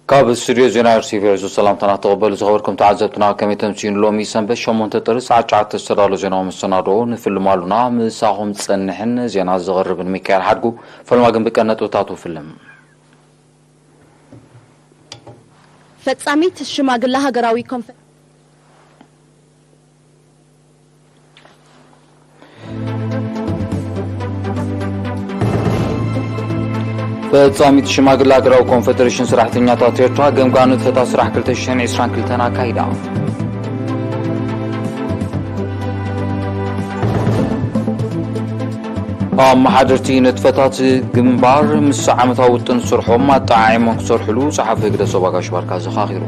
ካብ ስቱድዮ ዜና ኤርቲቪ ዕዙዝ ሰላምታና ተቐበሉ። ዝኸበርኩም ተዓዘብትና፣ ከመይ ተምስዩን? ሎሚ ሰንበት ሸሞንተ ጥሪ ሰዓት ትሽዓተ ዝተዳሎ ዜናዊ መሰናድኦ ንፍልም ኣሉና ምሳኹም ዝጸንሕን ዜና ዘቕርብን ሚካኤል ሓድጉ። ፈለማ ግን ብቀን ነጥብታቱ ፍልም። ፈጻሚት ሽማግለ ሃገራዊ ኮንፈ- ፈጻሚት ሽማግለ ሃገራዊ ኮንፈደሬሽን ሰራሕተኛታት ኤርትራ ገምጋም ንጥፈታት ስራሕ ክልተ ሽሕን ዕስራን ክልተን ኣካይዳ። ኣመሓደርቲ ንጥፈታት ግንባር ምስ ዓመታዊ ውጥን ስርሖም ኣጠዓዒሞም ክሰርሕሉ ጸሓፊ ህግደፍ ዞባ ጋሽ ባርካ ዘኻኺሩ።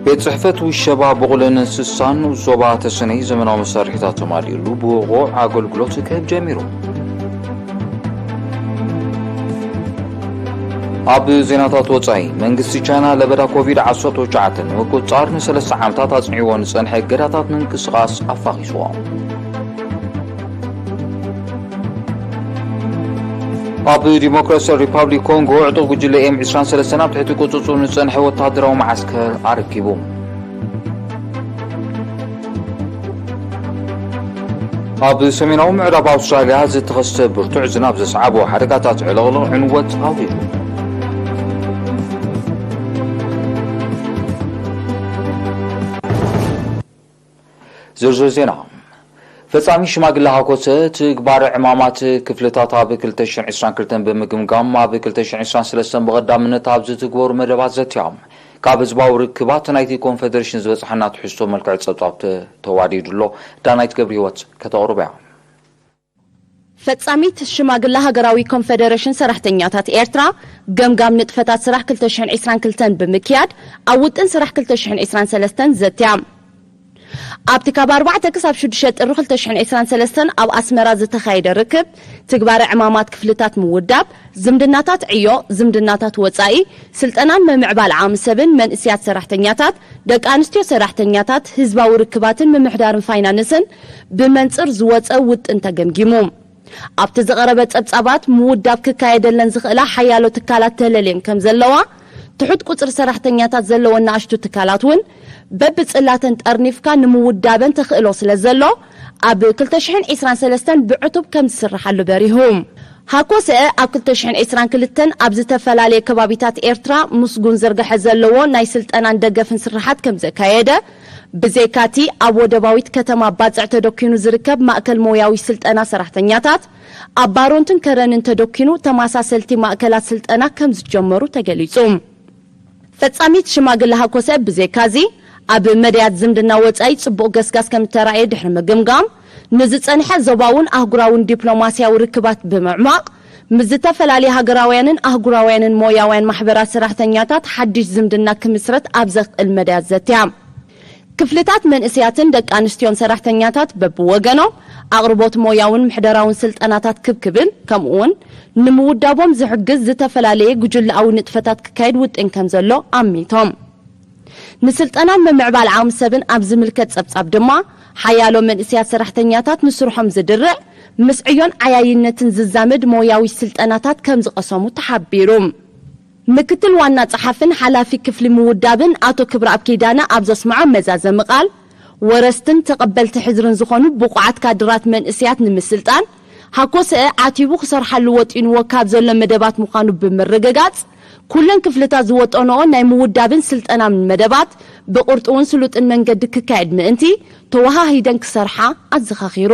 ቤት ጽሕፈት ውሸባ ብቑልን እንስሳን ዞባ ተሰነይ ዘመናዊ መሳርሒታት ተማሊኡሉ ብቑዕ ኣገልግሎት ክህብ ጀሚሩ። ኣብ ዜናታት ወጻኢ፣ መንግስቲ ቻይና ለበዳ ኮቪድ ዓሰርተ ትሽዓተ ንምቁጽጻር ንሰለስተ ዓመታት ኣጽኒዕዎ ንጸንሐ እገዳታት ምንቅስቓስ ኣፋኺስዎ። ኣብ ዲሞክራሲያዊ ሪፓብሊክ ኮንጎ ዕጡቕ ጉጅለ ኤም ዕስራን ሰለስተን ኣብ ትሕቲ ቁጽጽሩ ዝጸንሐ ወተሃደራዊ መዓስከር ኣረኪቡ። ኣብ ሰሜናዊ ምዕራብ ኣውስትራልያ ዝተኸስተ ብርቱዕ ዝናብ ዘስዓቦ ሓደጋታት ዕልቕልቕ ዕንወት ኣውሪዱ። ዝርዝር ዜና። ፈጻሚ ሽማግለ ሃኮሰ ትግባረ ዕማማት ክፍልታት ኣብ ክልተ ሽሕን ዕስራን ክልተን ብምግምጋም፣ ኣብ ክልተ ሽሕን ዕስራን ሰለስተን ብቐዳምነት ኣብ ዝትግበሩ መደባት ዘትያ። ካብ ህዝባዊ ርክባት ናይቲ ኮንፈደሬሽን ዝበጽሓና ትሕዝቶ መልክዕ ጸብጻብ ተ-፣ ተዋዲዱ ኣሎ። ዳናይት ገብረ ህይወት ከተቕርቦ እያ። ፈጻሚት ሽማግለ ሃገራዊ ኮንፈደሬሽን ሰራሕተኛታት ኤርትራ ገምጋም ንጥፈታት ስራሕ ክልተ ሽሕን ዕስራን ክልተን ብምክያድ፣ ኣብ ውጥን ስራሕ ክልተ ሽሕን ዕስራን ሰለስተን ዘትያ። ኣብቲ ካብ ኣርባዕተ ክሳብ ሽዱሽተ ጥሪ ክልተ ሽሕን ዕስራን ሰለስተን ኣብ ኣስመራ ዝተኻየደ ርክብ፣ ትግባረ ዕማማት ክፍልታት ምውዳብ፣ ዝምድናታት ዕዮ፣ ዝምድናታት ወጻኢ፣ ስልጠናን ምምዕባል ዓቕሚ ሰብን መንእስያት ሰራሕተኛታት፣ ደቂ ኣንስትዮ ሰራሕተኛታት፣ ህዝባዊ ርክባትን ምምሕዳርን ፋይናንስን ብመንጽር ዝወጸ ውጥን ተገምጊሙ። ኣብቲ ዝቐረበ ጸብጻባት፣ ምውዳብ ክካየደለን ዝኽእላ ሓያሎ ትካላት ተለልየን ከም ዘለዋ፣ ትሑት ቁጽሪ ሰራሕተኛታት ዘለወን ንኣሽቱ ትካላት እውን በብጽላተን ጠርኒፍካ ንምውዳበን ተኽእሎ ስለ ዘሎ፣ ኣብ ክልተ ሽሕን ዕስራን ሰለስተን ብዕቱብ ከም ዝስርሓሉ በሪሁ። ሃኮሰ ኣብ ክልተ ሽሕን ዕስራን ክልተን ኣብ ዝተፈላለየ ከባቢታት ኤርትራ ምስጉን ዝርግሐ ዘለዎ ናይ ስልጠናን ደገፍን ስርሓት ከም ዘካየደ፣ ብዘይካቲ ኣብ ወደባዊት ከተማ ባጽዕ ተደኪኑ ዝርከብ ማእከል ሞያዊ ስልጠና ሰራሕተኛታት፣ ኣብ ባሮንትን ከረንን ተደኪኑ ተመሳሰልቲ ማእከላት ስልጠና ከም ዝጀመሩ ተገሊጹ። ፈጻሚት ሽማግለ ሃኮሰ ብዘይካዚ፣ ኣብ መድያት ዝምድና ወጻኢ ጽቡቕ ገስጋስ ከም እተራእየ ድሕሪ ምግምጋም፣ ንዝጸንሐ ዞባውን ኣህጉራውን ዲፕሎማስያዊ ርክባት ብምዕማቕ፣ ምስ ዝተፈላለዩ ሃገራውያንን ኣህጉራውያንን ሞያውያን ማሕበራት ሰራሕተኛታት ሓድሽ ዝምድና ክምስረት ኣብ ዘኽእል መድያት ዘትያ። ክፍልታት መንእስያትን ደቂ ኣንስትዮን ሰራሕተኛታት በብወገኖም ኣቕርቦት ሞያውን ምሕደራውን ስልጠናታት ክብ ክብል፣ ከምኡውን ንምውዳቦም ዝሕግዝ ዝተፈላለየ ጉጅለኣዊ ንጥፈታት ክካየድ ውጥን ከም ዘሎ ኣሚቶም። ንስልጠናን ምምዕባል ዓቕሚ ሰብን ኣብ ዝምልከት ጸብጻብ ድማ፣ ሓያሎ መንእስያት ሰራሕተኛታት ንስርሖም ዝድርዕ፣ ምስ ዕዮን ዓያይነትን ዝዛመድ ሞያዊ ስልጠናታት ከም ዝቐሰሙ ተሓቢሩ። ምክትል ዋና ጸሓፍን ሓላፊ ክፍሊ ምውዳብን ኣቶ ክብረኣብ ኪዳነ ኣብ ዘስምዖ መዛዘሚ ቃል፣ ወረስትን ተቐበልቲ ሕድርን ዝኾኑ ብቑዓት ካድራት መንእስያት ንምስልጣን፣ ሃኮሰ ዓቲቡ ክሰርሓሉ ወጢንዎ ካብ ዘሎ መደባት ምዃኑ ብምርግጋጽ፣ ኩለን ክፍልታት ዝወጠንኦ ናይ ምውዳብን ስልጠናን መደባት ብቕርጡውን ስሉጥን መንገዲ ክካየድ ምእንቲ ተወሃሂደን ክሰርሓ ኣዘኻኺሩ።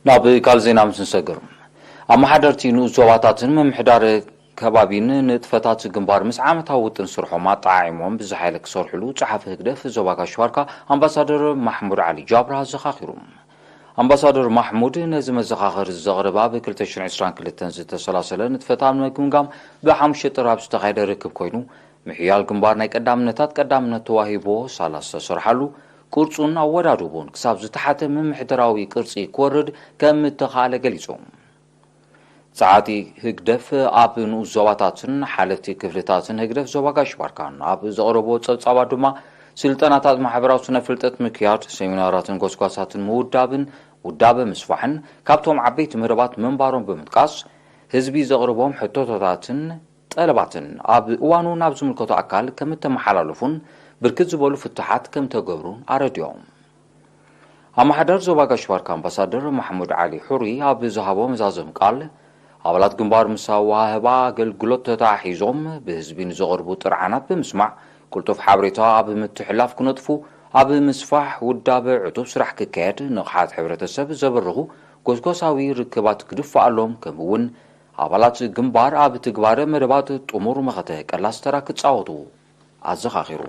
ናብ ካልእ ዜና ምስ ንሰግር፣ ኣመሓደርቲ ንኡስ ዞባታትን ምምሕዳር ከባቢን ንጥፈታት ግንባር ምስ ዓመታዊ ውጥን ስርሖም ኣጠዓዒሞም ብዝሓይለ ክሰርሕሉ ጸሓፊ ህግደፍ ዞባ ጋሽ ባርካ ኣምባሳደር ማሕሙድ ዓሊ ጃብራ ኣዘኻኺሩ። ኣምባሳደር ማሕሙድ ነዚ መዘኻኸሪ ዘቕረበ ኣብ ክልተ ሽሕን ዕስራን ክልተን ዝተሰላሰለ ንጥፈታት ንምግምጋም ብሓሙሽተ ጥሪ ኣብ ዝተኻየደ ርክብ ኮይኑ፣ ምሕያል ግንባር ናይ ቀዳምነታት ቀዳምነት ተዋሂቦ ሳላ ዝተሰርሓሉ ቅርጹን ኣወዳድቦን ክሳብ ዝተሓተ ምምሕዳራዊ ቅርጺ ክወርድ ከም እተኻእለ ገሊጹ። ጸዓቲ ህግደፍ ኣብ ንኡስ ዞባታትን ሓለፍቲ ክፍልታትን ህግደፍ ዞባ ጋሽ ባርካን ኣብ ዘቕረቦ ጸብጻባት ድማ፣ ስልጠናታት ማሕበራዊ ስነ ፍልጠት ምክያድ፣ ሰሚናራትን ጎስጓሳትን ምውዳብን ውዳበ ምስፋሕን ካብቶም ዓበይቲ መደባት ምንባሮም ብምጥቃስ፣ ህዝቢ ዘቕርቦም ሕቶታትን ጠለባትን ኣብ እዋኑ ናብ ዝምልከቶ ኣካል ከም እተመሓላለፉን ብርክት ዝበሉ ፍትሓት ከም ተገብሩን ኣረዲኦም። ኣመሓዳሪ ዞባ ጋሽ ባርካ ኣምባሳደር ማሕሙድ ዓሊ ሑሪ ኣብ ዝሃቦ መዛዘሚ ቃል፣ ኣባላት ግንባር ምስ ኣወሃህባ ኣገልግሎት ተተሓሒዞም ብህዝቢ ንዘቕርቡ ጥርዓናት ብምስማዕ፣ ቅልጡፍ ሓበሬታ ኣብ ምትሕልላፍ ክነጥፉ፣ ኣብ ምስፋሕ ውዳበ ዕቱብ ስራሕ ክካየድ፣ ንቕሓት ሕብረተሰብ ዘበርኹ ጎስጓሳዊ ርክባት ክድፋኣሎም፣ ከምኡ እውን ኣባላት ግንባር ኣብ ትግባረ መደባት ጥሙር መኸተ ቀላስ ተራ ክጻወቱ ኣዘኻኺሩ።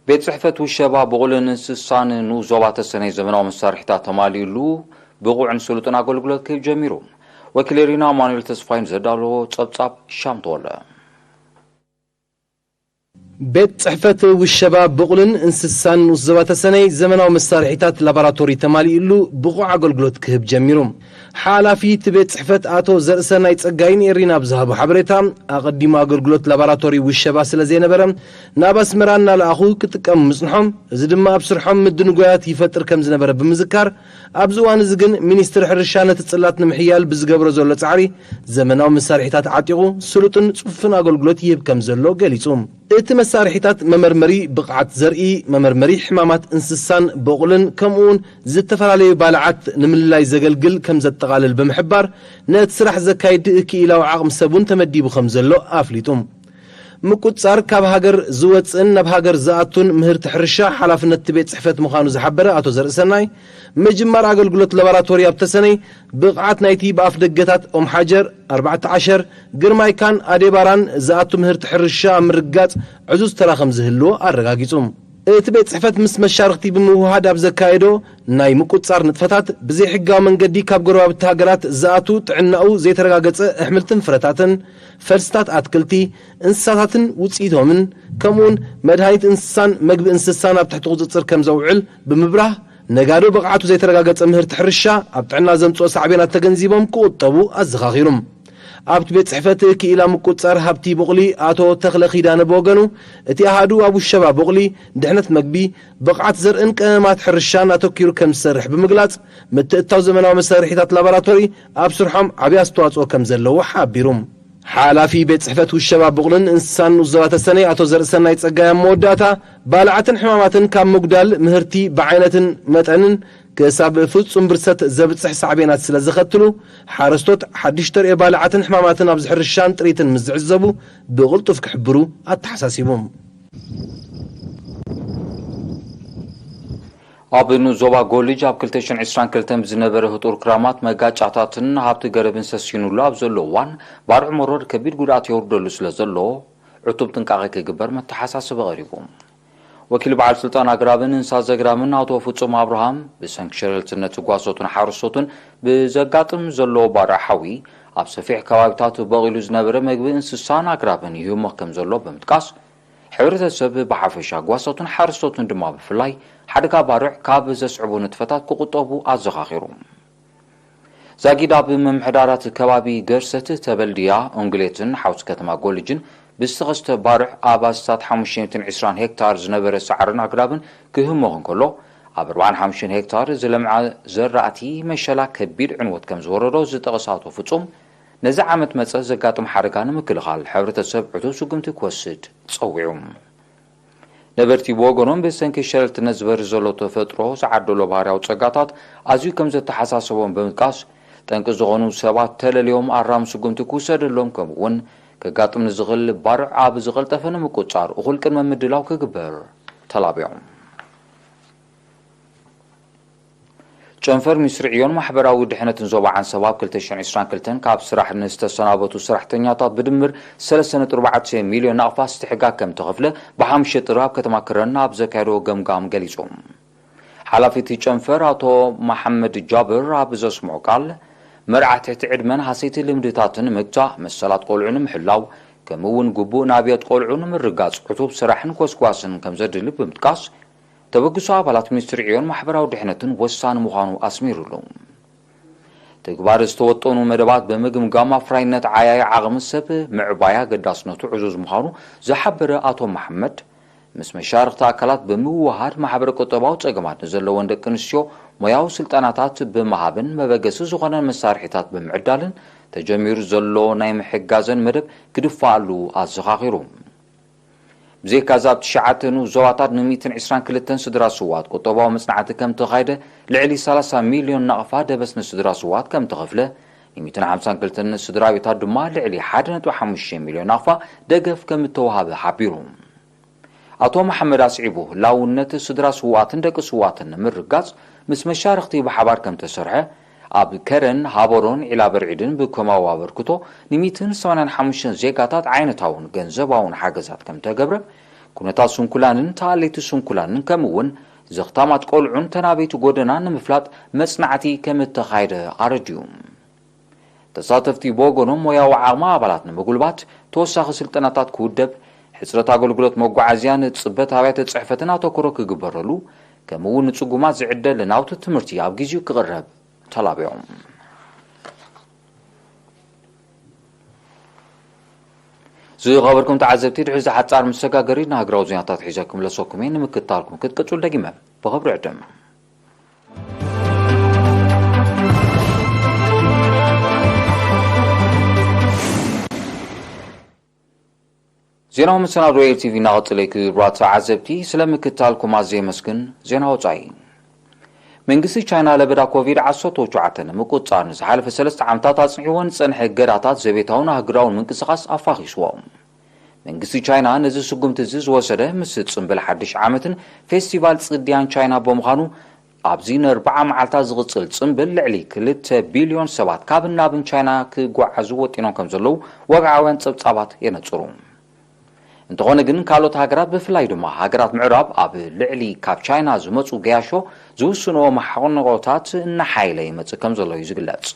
ቤት ጽሕፈት ውሸባ ብቑልን እንስሳን ንኡስ ዞባ ተሰነይ ዘመናዊ መሳርሒታት ተማሊኡሉ ብቑዕን ስሉጥን ኣገልግሎት ክህብ ጀሚሩ። ወኪል ሪና ኣማኑኤል ተስፋይን ዘዳለዎ ጸብጻብ ሻምተወለ። ቤት ጽሕፈት ውሸባ ብቑልን እንስሳን ንኡስ ዞባ ተሰነይ ዘመናዊ መሳርሒታት ላቦራቶሪ ተማሊኡሉ ብቑዕ ኣገልግሎት ክህብ ጀሚሩ። ሓላፊ እቲ ቤት ጽሕፈት ኣቶ ዘርእሰናይ ጸጋይ ንኤሪና ኣብ ዝሃቦ ሓበሬታ፣ ኣቐዲሙ ኣገልግሎት ላቦራቶሪ ውሸባ ስለ ዘይነበረ፣ ናብ ኣስመራ እናለኣኹ ክጥቀሙ ምጽንሖም፣ እዚ ድማ ኣብ ስርሖም ምድንጓያት ይፈጥር ከም ዝነበረ ብምዝካር፣ ኣብዚ እዋን እዚ ግን ሚኒስትሪ ሕርሻ ነቲ ጽላት ንምሕያል ብዝገብሮ ዘሎ ጻዕሪ፣ ዘመናዊ መሳርሒታት ዓጢቑ ስሉጥን ጽፉፍን ኣገልግሎት ይህብ ከም ዘሎ ገሊጹ። እቲ መሳርሒታት መመርመሪ ብቕዓት ዘርኢ፣ መመርመሪ ሕማማት እንስሳን በቑልን ከምኡውን ዝተፈላለዩ ባልዓት ንምልላይ ዘገልግል ከም ዘጠቓልል ብምሕባር፣ ነቲ ስራሕ ዘካይድ ክኢላዊ ዓቕሚ ሰብ እውን ተመዲቡ ከም ዘሎ ኣፍሊጡ። ምቁጽጻር ካብ ሃገር ዝወጽእን ናብ ሃገር ዝኣቱን ምህርቲ ሕርሻ ሓላፍነት እቲ ቤት ጽሕፈት ምዃኑ ዝሓበረ ኣቶ ዘርእሰናይ፣ ምጅማር ኣገልግሎት ላቦራቶሪ ኣብ ተሰነይ ብቕዓት ናይቲ ብኣፍ ደገታት ኦም ሓጀር፣ ኣርባዕተ ዓሸር፣ ግርማይካን ኣዴባራን ዝኣቱ ምህርቲ ሕርሻ ኣብ ምርግጋጽ ዕዙዝ ተራ ከም ዝህልዎ ኣረጋጊጹ። እቲ ቤት ጽሕፈት ምስ መሻርኽቲ ብምውህሃድ ኣብ ዘካየዶ ናይ ምቁጽጻር ንጥፈታት፣ ብዘይሕጋዊ መንገዲ ካብ ጎረባብቲ ሃገራት ዝኣቱ ጥዕናኡ ዘይተረጋገጸ ኣሕምልትን ፍረታትን፣ ፈልስታት ኣትክልቲ፣ እንስሳታትን ውጽኢቶምን፣ ከምኡውን መድሃኒት እንስሳን መግቢ እንስሳን ኣብ ትሕቲ ቁጽጽር ከም ዘውዕል ብምብራህ፣ ነጋዶ ብቕዓቱ ዘይተረጋገጸ ምህርቲ ሕርሻ ኣብ ጥዕና ዘምጽኦ ሳዕቤናት ተገንዚቦም ክቑጠቡ ኣዘኻኺሩ። ኣብቲ ቤት ጽሕፈት ክኢላ ምቁጽጻር ሃብቲ ቡቕሊ ኣቶ ተኽለ ኪዳነ ብወገኑ፣ እቲ ኣሃዱ ኣብ ውሸባ ቡቕሊ፣ ድሕነት መግቢ፣ ብቕዓት ዘርእን ቀመማት ሕርሻን ኣተኪሩ ከም ዝሰርሕ ብምግላጽ፣ ምትእትታው ዘመናዊ መሳርሒታት ላቦራቶሪ ኣብ ስርሖም ዓቢ ኣስተዋጽኦ ከም ዘለዎ ሓቢሩ። ሓላፊ ቤት ጽሕፈት ውሸባ ቡቕልን እንስሳን ንኡስ ዞባ ተሰነይ ኣቶ ዘርእሰናይ ጸጋይ ኣብ መወዳእታ፣ ባልዓትን ሕማማትን ካብ ምጉዳል ምህርቲ ብዓይነትን መጠንን ክሳብ ፍጹም ብርሰት ዘብጽሕ ሳዕቤናት ስለ ዘኸትሉ፣ ሓረስቶት ሓድሽ ተርእዮ ባልዓትን ሕማማትን ኣብዚ ሕርሻን ጥሪትን ምስ ዝዕዘቡ ብቕልጡፍ ክሕብሩ ኣተሓሳሲቡ። ኣብ ንኡስ ዞባ ጎልጅ ኣብ ክልተ ሽሕን ዕስራን ክልተን ብዝነበረ ህጡር ክራማት መጋጫታትን ሃብቲ ገረብን ሰሲኑሉ ኣብ ዘሎ እዋን፣ ባርዕ መሮር ከቢድ ጉድኣት የውርደሉ ስለ ዘሎ፣ ዕቱብ ጥንቃቐ ክግበር መተሓሳስቢ ቀሪቡ። ወኪል በዓል ስልጣን ኣግራብን እንስሳ ዘግራምን ኣቶ ፍጹም ኣብርሃም፣ ብሰንኪ ሸለልትነት ጓሶትን ሓረስቶትን ብዘጋጥም ዘሎ ባርዕ ሓዊ፣ ኣብ ሰፊሕ ከባቢታት በቒሉ ዝነበረ መግቢ እንስሳን ኣግራብን ይህሞኽ ከም ዘሎ ብምጥቃስ፣ ሕብረተሰብ ብሓፈሻ፣ ጓሶትን ሓረስቶትን ድማ ብፍላይ፣ ሓደጋ ባርዕ ካብ ዘስዕቡ ንጥፈታት ክቑጠቡ ኣዘኻኺሩ። ዛጊድ ኣብ ምምሕዳራት ከባቢ ገርሰት፣ ተበልድያ፣ ኡንግሌትን ሓውሲ ከተማ ጎልጅን ብዝተኸስተ ባርዕ ኣብ ኣስታት ሓሙሽተ ሚእትን ዕስራን ሄክታር ዝነበረ ሳዕርን ኣግራብን ክህሞኽ እንከሎ፣ ኣብ ኣርባዓን ሓሙሽተን ሄክታር ዝለምዐ ዘራእቲ መሸላ ከቢድ ዕንወት ከም ዝወረዶ ዝጠቐሰ ኣቶ ፍጹም፣ ነዚ ዓመት መጸ ዘጋጥም ሓደጋ ንምክልኻል ሕብረተሰብ ዕቱብ ስጉምቲ ክወስድ ጸዊዑ። ነበርቲ ብወገኖም፣ ብሰንኪ ሸለልትነት ዝበርህ ዘሎ ተፈጥሮ ዝዓደሎ ባህርያዊ ጸጋታት ኣዝዩ ከም ዘተሓሳሰቦም ብምጥቃስ፣ ጠንቂ ዝኾኑ ሰባት ተለልዮም ኣራሚ ስጉምቲ ክውሰደሎም፣ ከምኡ እውን ከጋጥም ንዝኽእል ባርዕ ኣብ ዝቐልጠፈ ንምቁጽጻር እኹል ቅድመ ምድላው ክግበር ተላብዮም። ጨንፈር ሚኒስትሪ ዕዮን ማሕበራዊ ድሕነትን ዞባ ዓንሰባ ኣብ ክልተ ሽሕን ዕስራን ክልተን ካብ ስራሕ ንዝተሰናበቱ ሰራሕተኛታት ብድምር ሰለስተ ነጥቢ ኣርባዕተ ሚልዮን ናቕፋ ኣስትሕጋግ ከም ተኸፍለ ብሓሙሽተ ጥሪ ኣብ ከተማ ክረን ኣብ ዘካየዶ ገምጋም ገሊጹ። ሓላፊ እቲ ጨንፈር ኣቶ መሓመድ ጃብር ኣብ ዘስምዖ ቃል፣ መርዓ ትሕቲ ዕድመን ሃሰይቲ ልምድታትን ንምግታእ፣ መሰላት ቆልዑ ንምሕላው፣ ከምኡ እውን ግቡእ ናብየት ቆልዑ ንምርጋጽ ዕቱብ ስራሕን ጎስጓስን ከም ዘድሊ ብምጥቃስ፣ ተበግሶ ኣባላት ሚኒስትሪ ዕዮን ማሕበራዊ ድሕነትን ወሳኒ ምዃኑ ኣስሚሩሉ። ተግባር ዝተወጠኑ መደባት ብምግምጋም ኣፍራይነት ዓያይ ዓቕሚ ሰብ ምዕባይ ኣገዳስነቱ ዕዙዝ ምዃኑ ዝሓበረ ኣቶ መሓመድ፣ ምስ መሻርኽቲ ኣካላት ብምውሃድ ማሕበረ ቁጠባዊ ጸገማት ንዘለወን ደቂ ኣንስትዮ ሞያዊ ስልጠናታት ብምሃብን መበገሲ ዝኾነን መሳርሒታት ብምዕዳልን ተጀሚሩ ዘሎ ናይ ምሕጋዘን መደብ ክድፋኣሉ ኣዘኻኺሩ። ብዘይካዚ ኣብ ትሽዓተ ንኡስ ዞባታት ን122 ስድራ ስውኣት ቁጠባዊ መጽናዕቲ ከም ተኻይደ፣ ልዕሊ 30 ሚልዮን ናቕፋ ደበስ ንስድራ ስውኣት ከም ተኸፍለ፣ ን152 ስድራ ቤታት ድማ ልዕሊ 1.5 ሚልዮን ናቕፋ ደገፍ ከም እተዋሃበ ሓቢሩ። ኣቶ መሓመድ ኣስዒቡ፣ ህላውነት ስድራ ስውኣትን ደቂ ስውኣትን ንምርጋጽ ምስ መሻርኽቲ ብሓባር ከም ተሰርሐ፣ ኣብ ከረን፣ ሃበሮን ዒላበርዒድን ብከማዊ ኣበርክቶ ን185 ዜጋታት ዓይነታውን ገንዘባውን ሓገዛት ከም ተገብረ፣ ኩነታት ስንኩላንን ተኣለይቲ ስንኩላንን ከምኡ እውን ዘኽታማት ቆልዑን ተናበይቲ ጎደናን ንምፍላጥ መጽናዕቲ ከም እተኻየደ ኣረዲኡ። ተሳተፍቲ ብወገኖም ሞያዊ ዓቕሚ ኣባላት ንምጉልባት ተወሳኺ ስልጠናታት ክውደብ፣ ሕጽረት ኣገልግሎት መጓዓዝያን ጽበት ኣብያተ ጽሕፈትን ኣተኩሮ ክግበረሉ፣ ከምኡ እውን ንጽጉማት ዝዕደል ናውቲ ትምህርቲ ኣብ ግዜኡ ክቕረብ ተላቢዮም። ዝኸበርኩም ተዓዘብቲ፣ ድሕሪ እዚ ሓጻር መሰጋገሪ ንሃገራዊ ዜናታት ሒዘ ክምለሰኩም እየ። ንምክትታልኩም ክትቅጽሉ ደጊመ ብኽብሪ ዕድም። ዜናዊ መሰናዶ ኤል ቲ ቪ እናቐጸለ እዩ። ክቡራት ተዓዘብቲ፣ ስለ ምክትታልኩም ኣዝየ የመስግን። ዜና ወጻኢ። መንግስቲ ቻይና ለበዳ ኮቪድ ዓሰርተ ትሽዓተ ንምቁጽጻር ንዝሓለፈ ሰለስተ ዓመታት ኣጽኒዕዎ ንጸንሐ እገዳታት ዘቤታውን ኣህጉራውን ምንቅስቓስ ኣፋኺስዎ። መንግስቲ ቻይና ነዚ ስጉምቲ እዚ ዝወሰደ ምስ ጽምብል ሓድሽ ዓመትን ፌስቲቫል ጽድያን ቻይና ብምዃኑ፣ ኣብዚ ንኣርብዓ መዓልታት ዝቕጽል ጽምብል ልዕሊ ክልተ ቢልዮን ሰባት ካብን ናብን ቻይና ክጓዓዙ ወጢኖም ከም ዘለዉ ወግዓውያን ጸብጻባት የነጽሩ። እንተኾነ ግን፣ ካልኦት ሃገራት፣ ብፍላይ ድማ ሃገራት ምዕራብ፣ ኣብ ልዕሊ ካብ ቻይና ዝመጹ ገያሾ ዝውስንዎ መሓንቆታት እናሓየለ ይመጽእ ከም ዘሎ እዩ ዝግለጽ።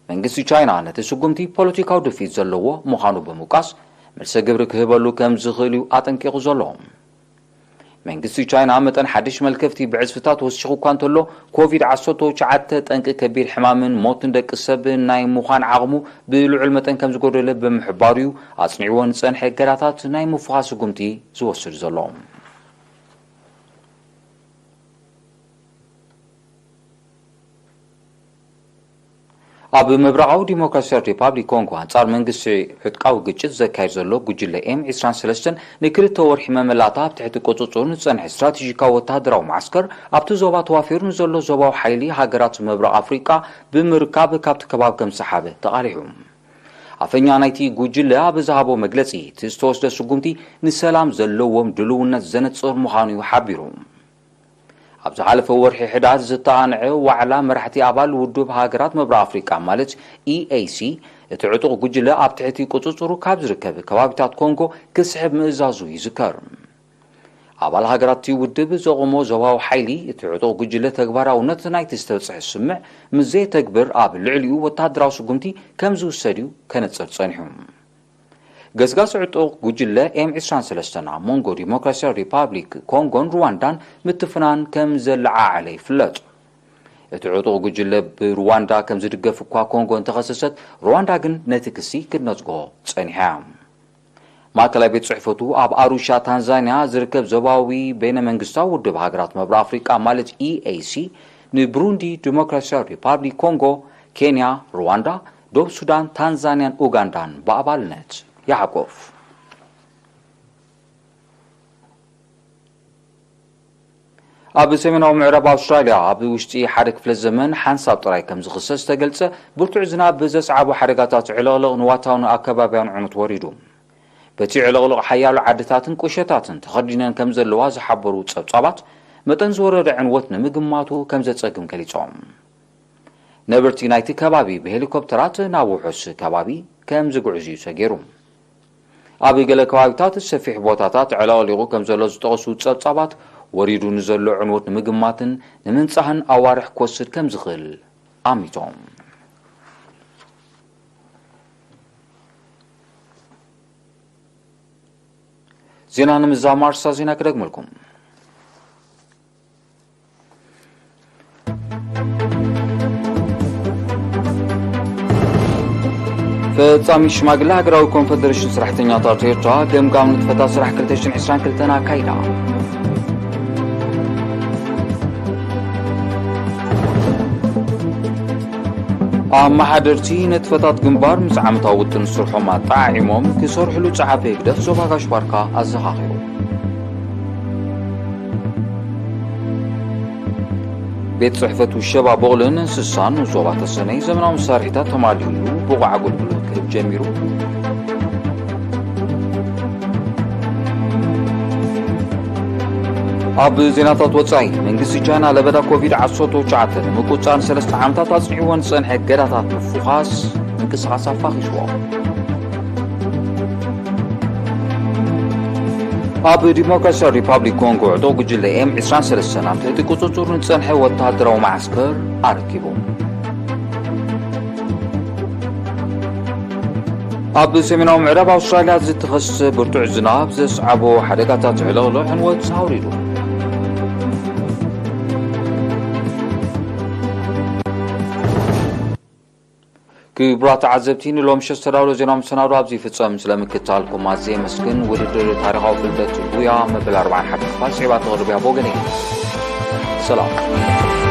መንግስቲ ቻይና ነቲ ስጉምቲ ፖለቲካዊ ድፍኢት ዘለዎ ምዃኑ ብምውቃስ፣ መልሰ ግብሪ ክህበሉ ከም ዝኽእል እዩ ኣጠንቂቑ ዘሎ። መንግስቲ ቻይና መጠን ሓድሽ መልከፍቲ ብዕጽፍታት ወሲኹ እኳ እንተሎ፣ ኮቪድ ዓሰርተ ትሽዓተ ጠንቂ ከቢድ ሕማምን ሞትን ደቂ ሰብ ናይ ምዃን ዓቕሙ ብልዑል መጠን ከም ዝጎደለ ብምሕባሩ እዩ ኣጽኒዕዎ ንጸንሐ እገዳታት ናይ ምፍዃስ ስጉምቲ ዝወስድ ዘሎ። ኣብ ምብራቓዊ ዲሞክራሲያዊ ሪፓብሊክ ኮንጎ፣ ኣንጻር መንግስቲ ዕጥቃዊ ግጭት ዘካየድ ዘሎ ጉጅለ ኤም ዕስራን ሰለስተን ንክልተ ወርሒ መመላእታ ኣብ ትሕቲ ቁጽጽሩ ንጸንሐ ስትራቴጂካዊ ወተሃደራዊ መዓስከር፣ ኣብቲ ዞባ ተዋፊሩ ንዘሎ ዞባዊ ሓይሊ ሃገራት ምብራቕ ኣፍሪቃ ብምርካብ ካብቲ ከባቢ ከም ዝሰሓበ ተቓሊሑ። ኣፈኛ ናይቲ ጉጅለ ኣብ ዝሃቦ መግለጺ፣ እቲ ዝተወስደ ስጉምቲ ንሰላም ዘለዎም ድልውነት ዘነጽር ምዃኑ እዩ ሓቢሩ። ኣብ ዝሓለፈ ወርሒ ሕዳር ዝተቓንዐ ዋዕላ መራሕቲ ኣባል ውድብ ሃገራት ምብራቕ ኣፍሪቃ ማለት ኢ ኤ ሲ፣ እቲ ዕጡቕ ጉጅለ ኣብ ትሕቲ ቁጽጽሩ ካብ ዝርከብ ከባቢታት ኮንጎ ክስሕብ ምእዛዙ ይዝከር። ኣባል ሃገራት እቲ ውድብ ዘቑሞ ዞባዊ ሓይሊ፣ እቲ ዕጡቕ ጉጅለ ተግባራውነት ናይቲ ዝተበጽሐ ስምምዕ ምስ ዘየተግብር ኣብ ልዕሊኡ ወተሃደራዊ ስጉምቲ ከም ዝውሰድ እዩ ከነጽር ጸኒሑ። ገስጋስ ዕጡቕ ጉጅለ ኤም ዕስራን ሰለስተን ኣብ መንጎ ዲሞክራሲያዊ ሪፓብሊክ ኮንጎን ሩዋንዳን ምትፍናን ከም ዘለዓዓለ ይፍለጥ። እቲ ዕጡቕ ጉጅለ ብሩዋንዳ ከም ዝድገፍ እኳ ኮንጎ እንተኸሰሰት፣ ሩዋንዳ ግን ነቲ ክሲ ክትነጽጎ ጸኒሓ እያ። ማእከላይ ቤት ጽሕፈቱ ኣብ ኣሩሻ ታንዛንያ ዝርከብ ዞባዊ በይነ መንግስታዊ ውድብ ሃገራት ምብራቕ ኣፍሪቃ ማለት ኢ ኤ ሲ ንብሩንዲ፣ ዲሞክራሲያዊ ሪፓብሊክ ኮንጎ፣ ኬንያ፣ ሩዋንዳ፣ ደቡብ ሱዳን፣ ታንዛንያን ኡጋንዳን ብኣባልነት ይሓቁፍ። ኣብ ሰሜናዊ ምዕራብ ኣውስትራልያ ኣብ ውሽጢ ሓደ ክፍለ ዘመን ሓንሳብ ጥራይ ከም ዝኽሰስ ዝተገልጸ ብርቱዕ ዝናብ ብዘስዓቦ ሓደጋታት ዕልቕልቕ ንዋታውን ኣከባብያውን ዕኑት ወሪዱ። በቲ ዕልቕልቕ ሓያሎ ዓድታትን ቁሸታትን ተኸርዲነን ከም ዘለዋ ዝሓበሩ ጸብጻባት፣ መጠን ዝወረደ ዕንወት ንምግማቱ ከም ዘጸግም ገሊጾም። ነበርቲ ናይቲ ከባቢ ብሄሊኮፕተራት ናብ ውሑስ ከባቢ ከም ዝጉዕዙ እዩ ተገይሩ። ኣብ ገለ ከባቢታት ሰፊሕ ቦታታት ዕለቕሊቑ ከም ዘሎ ዝጠቐሱ ጸብጻባት፣ ወሪዱ ንዘሎ ዕንወት ንምግማትን ንምንጻህን ኣዋርሕ ክወስድ ከም ዝኽእል ኣሚቶም። ዜና ንምዝዛም ኣርእስታት ዜና ክደግመልኩም። ፈጻሚ ሽማግለ ሃገራዊ ኮንፈደሬሽን ሰራሕተኛታት ኤርትራ ገምጋም ንጥፈታት ስራሕ ክልተ ሽሕን ዕስራን ክልተን ኣካይዳ። ኣመሓደርቲ ንጥፈታት ግንባር ምስ ዓመታዊ ውጥን ስርሖም ኣጠዓዒሞም ክሰርሕሉ ጸሓፊ ህግደፍ ዞባ ጋሽ ባርካ ኣዘኻኺሩ። ቤት ጽሕፈት ውሸባ ቡቕልን እንስሳን ዞባ ተሰነይ ዘመናዊ መሳርሒታት ተማሊኡሉ ብቑዕ ኣገልግሎት ክህብ ጀሚሩ። ኣብ ዜናታት ወጻኢ፣ መንግስቲ ቻይና ለበዳ ኮቪድ ዓሰርተ ትሽዓተ ንምቁጽጻር ንሰለስተ ዓመታት ኣጽኒዕዎ ንጸንሐ እገዳታት ምፍዃስ ምንቅስቓስ ኣፋኺስዎ። ኣብ ዲሞክራሲያዊ ሪፓብሊክ ኮንጎ ዕጡቕ ጉጅለ ኤም ዕስራን ሰለስተን ኣብ ትሕቲ ቁጽጽሩ ንጸንሐ ወተሃደራዊ መዓስከር ኣረኪቡ። ኣብ ሰሜናዊ ምዕራብ ኣውስትራልያ ዝተኸስተ ብርቱዕ ዝናብ ዘስዓቦ ሓደጋታት ዕልቕልቕ ዕንወት ኣውሪዱ። ክቡራት ተዓዘብቲ፣ ንሎሚ ሸስተዳሎ ዜና መሰናዶ ኣብዚ ይፍጸም። ስለምክትታልኩም ኣዝየ የመስግን። ውድድር ታሪኻዊ ፍልጠት ጉያ መበል ኣርባዓን ሓደን ክፋል ጽዒባ ተቕርብያ ብወገነይ። ሰላም።